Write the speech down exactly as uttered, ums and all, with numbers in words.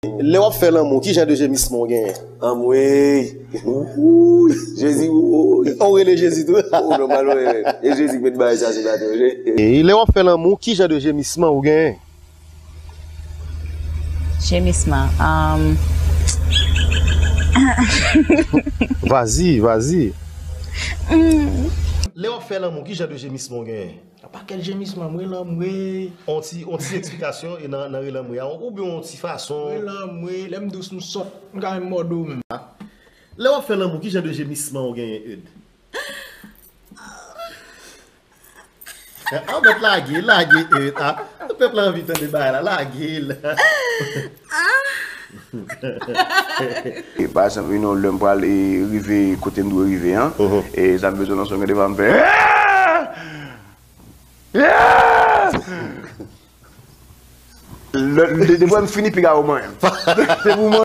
Lè w ap fè lanmou, ki jan de jemisman w genyen? Anmwey! Wouy! Jezi, wouy! Ou rele Jezi tou? Oh, nòmal, wi. E Jezi k met bagay sa sou bato, wi. E lè w ap fè lanmou, ki jan de jemisman ou genyen? Jemisman. Um... Vas-y, vas-y. Lè w ap fè lanmou, ki jan de jemisman w genyen? Yon pakèt jemisman, mwen lanmwe. On ti, on ti eksplikasyon e nan, nan rele anmwe a, oubyen on ti fason. Mwen lanmwe, lè m dous m sòt, m ka menm mòde w menm. Lè w ap fè lanmou, ki jan de jemisman ou genyen, Eude? An mèt lage, lage, Eude. Ah, pèp la anvi tande bagay la, lage l. E, pa egzanp, you know, lè m pral, e, rive kote m dwe rive an, e, sa m bezwen nan son gade pa m fè. Lè, de, de, depi m fini piga ou mwen. Se pou mwen.